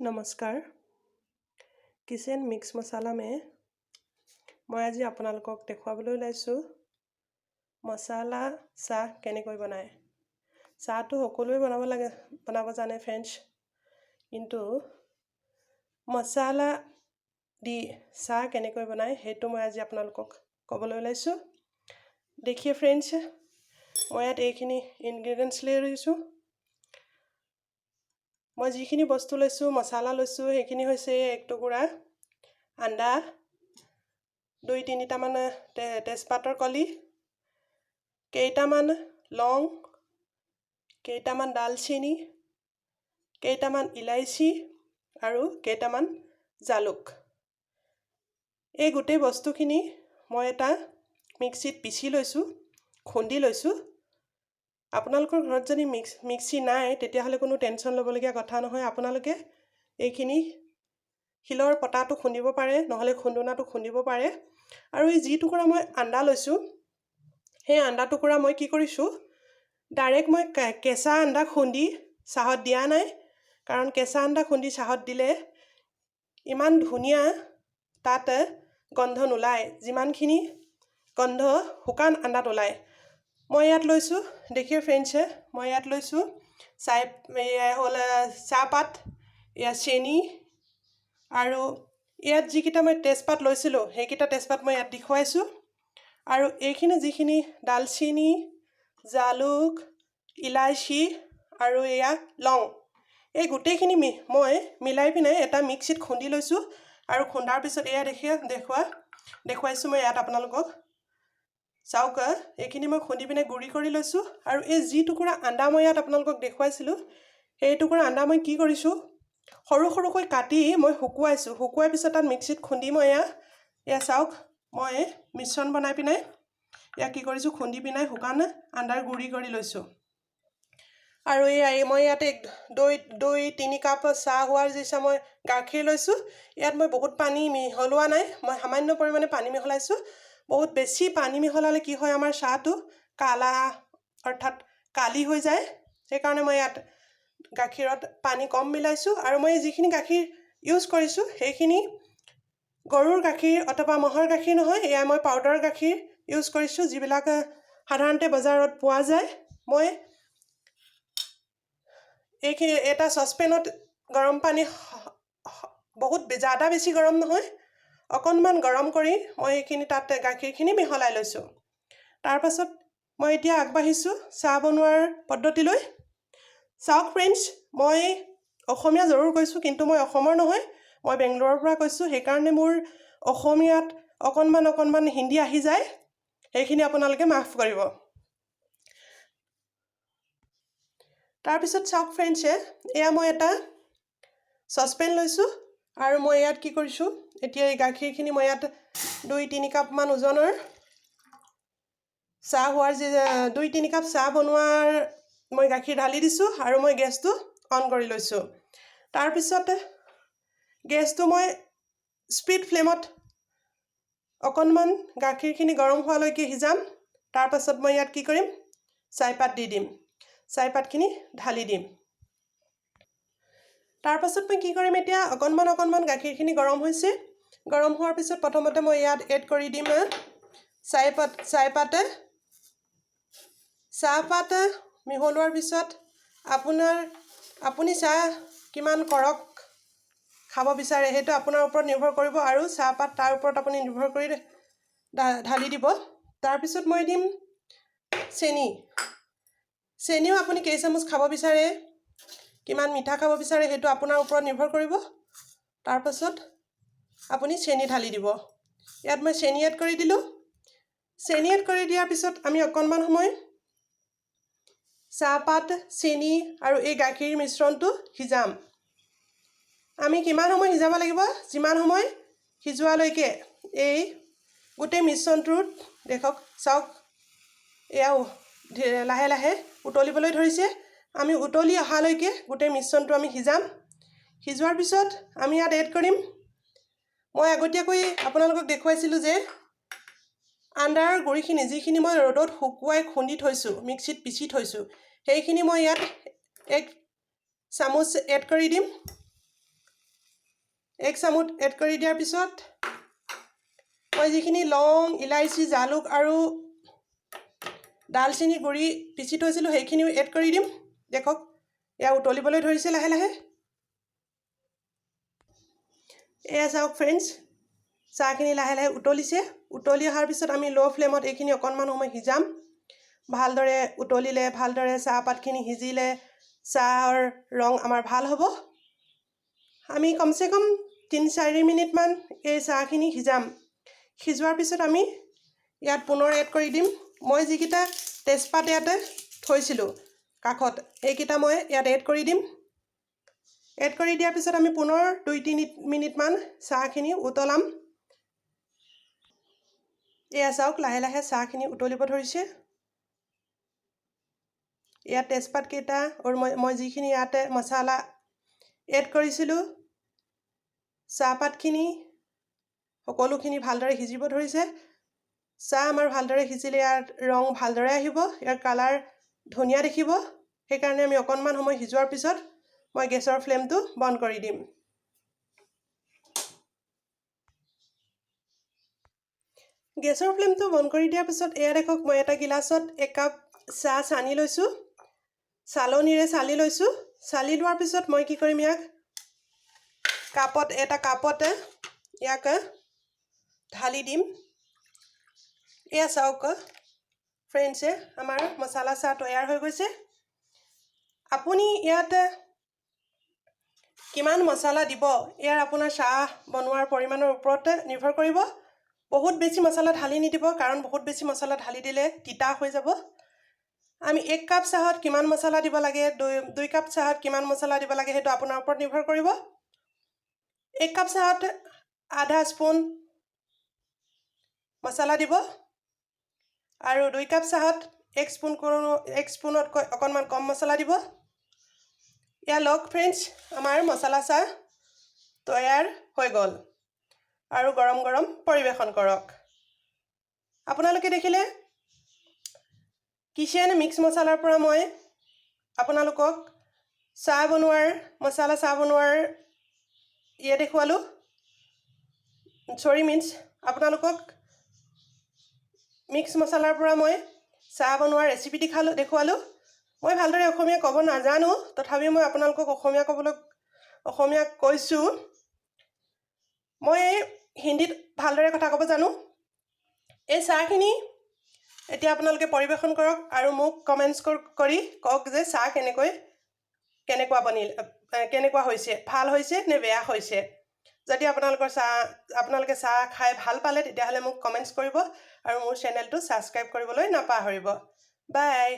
নমস্কাৰ, kitchen mix মছলা মে মই আজি আপোনালোকক দেখুৱাবলৈ ওলাইছোঁ মছলা চাহ কেনেকৈ বনায়। চাহটো সকলোৱে বনাব লাগে, বনাব জানে ফ্ৰেণ্ডছ, কিন্তু মছলা দি চাহ কেনেকৈ বনায়, সেইটো মই আজি আপোনালোকক ক'বলৈ ওলাইছোঁ। देखिए ফ্ৰেণ্ডছ, মই ইয়াত এইখিনি ইনগ্ৰেডিয়েণ্টছ লৈ লৈছোঁ। মই যিখিনি বস্তু লৈছোঁ, মছলা লৈছোঁ, সেইখিনি হৈছে এক টুকুৰা আদা, দুই তিনিটামান তেজপাতৰ কলি, কেইটামান লং, কেইটামান ডালচেনি, কেইটামান ইলাচি আৰু কেইটামান জালুক। এই গোটেই বস্তুখিনি মই এটা মিক্সিত পিচি লৈছোঁ, খুন্দি লৈছোঁ। আপোনালোকৰ ঘৰত যদি মিক্সি নাই, তেতিয়াহ'লে কোনো টেনশ্যন ল'বলগীয়া কথা নহয়। আপোনালোকে এইখিনি শিলৰ পতাটো খুন্দিব পাৰে, নহ'লে খুন্দুনাটো খুন্দিব পাৰে। আৰু এই যি টুকুৰা মই আদা লৈছোঁ, সেই আদা টুকুৰা মই কি কৰিছোঁ, ডাইৰেক্ট মই কেঁচা আদা খুন্দি চাহত দিয়া নাই, কাৰণ কেঁচা আদা খুন্দি চাহত দিলে ইমান ধুনীয়া তাত গন্ধ নোলায়, যিমানখিনি গন্ধ শুকান আদাত ওলায়। মই ইয়াত লৈছোঁ, देखिए ফ্ৰেণ্ডছে, মই ইয়াত লৈছোঁ চাহ, এয়া হ'ল চাহপাত, এয়া চেনি আৰু ইয়াত যিকেইটা মই তেজপাত লৈছিলোঁ, সেইকেইটা তেজপাত মই ইয়াত দেখুৱাইছোঁ। আৰু এইখিনি যিখিনি ডালচেনি, জালুক, ইলাচি আৰু এয়া লং, এই গোটেইখিনি মই মিলাই পিনে এটা মিক্সিত খুন্দি লৈছোঁ। আৰু খুন্দাৰ পিছত এয়া দেখুৱাইছোঁ মই ইয়াত আপোনালোকক। চাওক, এইখিনি মই খুন্দি পিনে গুড়ি কৰি লৈছোঁ। আৰু এই যি টুকুৰা আদা মই ইয়াত আপোনালোকক দেখুৱাইছিলোঁ, সেই টুকুৰা আদা মই কি কৰিছোঁ, সৰু সৰুকৈ কাটি মই শুকুৱাইছোঁ। শুকুৱাৰ পিছত তাত মিক্সিত খুন্দি মই এয়া চাওক, মই মিশ্ৰণ বনাই পিনে ইয়াক কি কৰিছোঁ, খুন্দি পিনে শুকান আদাৰ গুড়ি কৰি লৈছোঁ। আৰু এই মই ইয়াতে 2-3 কাপ চাহ হোৱাৰ যি মই গাখীৰ লৈছোঁ। ইয়াত মই বহুত পানী মিহলোৱা নাই, মই সামান্য পৰিমাণে পানী মিহলাইছোঁ। বহুত বেছি পানী মিহলালে কি হয়, আমাৰ চাহটো কালা অৰ্থাৎ কালি হৈ যায়। সেইকাৰণে মই ইয়াত গাখীৰত পানী কম মিলাইছোঁ। আৰু মই যিখিনি গাখীৰ ইউজ কৰিছোঁ, সেইখিনি গৰুৰ গাখীৰ অথবা ম'হৰ গাখীৰ নহয়, এয়া মই পাউডাৰ গাখীৰ ইউজ কৰিছোঁ, যিবিলাক সাধাৰণতে বজাৰত পোৱা যায়। মই এইখিনি এটা চচপেনত গৰম পানী, বহুত জাদা বেছি গৰম নহয়, অকণমান গৰম কৰি মই এইখিনি তাত গাখীৰখিনি মিহলাই লৈছোঁ। তাৰপাছত মই এতিয়া আগবাঢ়িছোঁ চাহ বনোৱাৰ পদ্ধতিলৈ। চাওক ফ্ৰেণ্ডছ, মই অসমীয়া জৰুৰ কৈছোঁ, কিন্তু মই অসমৰ নহয়, মই বেংগলোৰৰ পৰা কৈছোঁ। সেইকাৰণে মোৰ অসমীয়াত অকণমান অকণমান হিন্দী আহি যায়, সেইখিনি আপোনালোকে মাফ কৰিব। তাৰপিছত চাওক ফ্ৰেণ্ডছে, এয়া মই এটা চচপেন লৈছোঁ আৰু মই ইয়াত কি কৰিছোঁ এতিয়া, এই গাখীৰখিনি মই ইয়াত 2-3 কাপমান ওজনৰ চাহ হোৱাৰ যি 2-3 কাপ চাহ বনোৱাৰ মই গাখীৰ ঢালি দিছোঁ আৰু মই গেছটো অন কৰি লৈছোঁ। তাৰপিছত গেছটো মই স্পীড ফ্লেমত অকণমান গাখীৰখিনি গৰম হোৱালৈকে সিজাম। তাৰপাছত মই ইয়াত কি কৰিম, চাহপাত দি দিম, চাহপাতখিনি ঢালি দিম। তাৰপাছত মই কি কৰিম এতিয়া, অকণমান অকণমান গাখীৰখিনি গৰম হৈছে। গৰম হোৱাৰ পিছত প্ৰথমতে মই ইয়াত এড কৰি দিম চাহপাত। চাহপাত মিহলোৱাৰ পিছত আপুনি চাহ কিমান কৰক খাব বিচাৰে, সেইটো আপোনাৰ ওপৰত নিৰ্ভৰ কৰিব আৰু চাহপাত তাৰ ওপৰত আপুনি নিৰ্ভৰ কৰি ঢালি দিব। তাৰপিছত মই দিম চেনি। চেনিও আপুনি কেই চামুচ খাব বিচাৰে, কিমান মিঠা খাব বিচাৰে, সেইটো আপোনাৰ ওপৰত নিৰ্ভৰ কৰিব। তাৰপাছত আপুনি চেনি ঢালি দিব। ইয়াত মই চেনি এড কৰি দিলোঁ। চেনি এড কৰি দিয়াৰ পিছত আমি অকণমান সময় চাহপাত, চেনি আৰু এই গাখীৰ মিশ্ৰণটো সিজাম। আমি কিমান সময় সিজাব লাগিব? যিমান সময় সিজোৱালৈকে এই গোটেই মিশ্ৰণটোত, দেখক, চাওক, এয়াও লাহে লাহে উতলিবলৈ ধৰিছে। আমি উতলি অহালৈকে গোটেই মিশ্ৰণটো আমি সিজাম। সিজোৱাৰ পিছত আমি ইয়াত এড কৰিম, মই আগতীয়াকৈ আপোনালোকক দেখুৱাইছিলোঁ যে আদাৰ গুড়িখিনি, যিখিনি মই ৰ'দত শুকুৱাই খুন্দি থৈছোঁ, মিক্সিত পিচি থৈছোঁ, সেইখিনি মই ইয়াত এক চামুচ এড কৰি দিম। 1 চামুচ এড কৰি দিয়াৰ পিছত মই যিখিনি লং, ইলাচি, জালুক আৰু ডালচেনি গুড়ি পিচি থৈছিলোঁ, সেইখিনিও এড কৰি দিম। দেখক, এয়া উতলিবলৈ ধৰিছে লাহে লাহে। এয়া চাওক ফ্ৰেণ্ডছ, চাহখিনি লাহে লাহে উতলিছে। উতলি অহাৰ পিছত আমি ল' ফ্লেমত এইখিনি অকণমান সময় সিজাম। ভালদৰে উতলিলে, ভালদৰে চাহপাতখিনি সিজিলে চাহৰ ৰং আমাৰ ভাল হ'ব। আমি কমচে কম 3-4 মিনিটমান এই চাহখিনি সিজাম। সিজোৱাৰ পিছত আমি ইয়াত পুনৰ এড কৰি দিম। মই যিকেইটা তেজপাত ইয়াতে থৈছিলোঁ কাষত, সেইকেইটা মই ইয়াত এড কৰি দিম। এড কৰি দিয়াৰ পিছত আমি পুনৰ 2-3 মিনিটমান চাহখিনি উতলাম। এয়া চাওক, লাহে লাহে চাহখিনি উতলিব ধৰিছে। ইয়াত তেজপাতকেইটা আৰু মই যিখিনি ইয়াতে মছলা এড কৰিছিলোঁ, চাহপাতখিনি, সকলোখিনি ভালদৰে সিজিব ধৰিছে। চাহ আমাৰ ভালদৰে সিজিলে ইয়াৰ ৰং ভালদৰে আহিব, ইয়াৰ কালাৰ ধুনীয়া দেখিব। সেইকাৰণে আমি অকণমান সময় সিজোৱাৰ পিছত মই গেছৰ ফ্লেমটো বন্ধ কৰি দিম। গেছৰ ফ্লেমটো বন্ধ কৰি দিয়াৰ পিছত এয়া দেখক, মই এটা গিলাচত একাপ চাহ চানি লৈছোঁ, চালনীৰে চালি লৈছোঁ। চালি লোৱাৰ পিছত মই কি কৰিম? ইয়াক এটা কাপতে ইয়াক ঢালি দিম। এয়া চাওক ফ্ৰেণ্ডছে, আমাৰ মছলা চাহ তৈয়াৰ হৈ গৈছে। আপুনি ইয়াত কিমান মছলা দিব, ইয়াৰ আপোনাৰ চাহ বনোৱাৰ পৰিমাণৰ ওপৰতে নিৰ্ভৰ কৰিব। বহুত বেছি মছলা ঢালি নিদিব, কাৰণ বহুত বেছি মছলা ঢালি দিলে তিতা হৈ যাব। আমি 1 কাপ চাহত কিমান মছলা দিব লাগে, 2 কাপ চাহত কিমান মছলা দিব লাগে, সেইটো আপোনাৰ ওপৰত নিৰ্ভৰ কৰিব। 1 কাপ চাহত আধা স্পুন মছলা দিব আৰু 2 কাপ চাহত 1 স্পুন, কোনো 1 স্পুনতকৈ অকণমান কম মছলা দিব। এয়া লওক ফ্ৰেণ্ডছ, আমাৰ মছলা চাহ তৈয়াৰ হৈ গ'ল আৰু গৰম গৰম পৰিৱেশন কৰক। আপোনালোকে দেখিলে, কিচেন মিক্স মছলাৰ পৰা মই আপোনালোকক চাহ বনোৱাৰ, মছলা চাহ বনোৱাৰ ইয়ে দেখুৱালোঁ। চৰি, মিনছ আপোনালোকক মিক্স মছলাৰ পৰা মই চাহ বনোৱাৰ ৰেচিপি দেখুৱালোঁ। মই ভালদৰে অসমীয়া ক'ব নাজানো, তথাপিও মই আপোনালোকক অসমীয়া ক'বলৈ অসমীয়া কৈছোঁ। মই হিন্দীত ভালদৰে কথা ক'ব জানো। এই চাহখিনি এতিয়া আপোনালোকে পৰিৱেশন কৰক আৰু মোক কমেণ্টছ কৰি কওক যে চাহ কেনেকুৱা বনিল, কেনেকুৱা হৈছে, ভাল হৈছে নে বেয়া হৈছে। যদি আপোনালোকে চাহ খাই ভাল পালে, তেতিয়াহ'লে মোক কমেণ্টছ কৰিব আৰু মোৰ চেনেলটো ছাবস্ক্ৰাইব কৰিবলৈ নাপাহৰিব। বাই।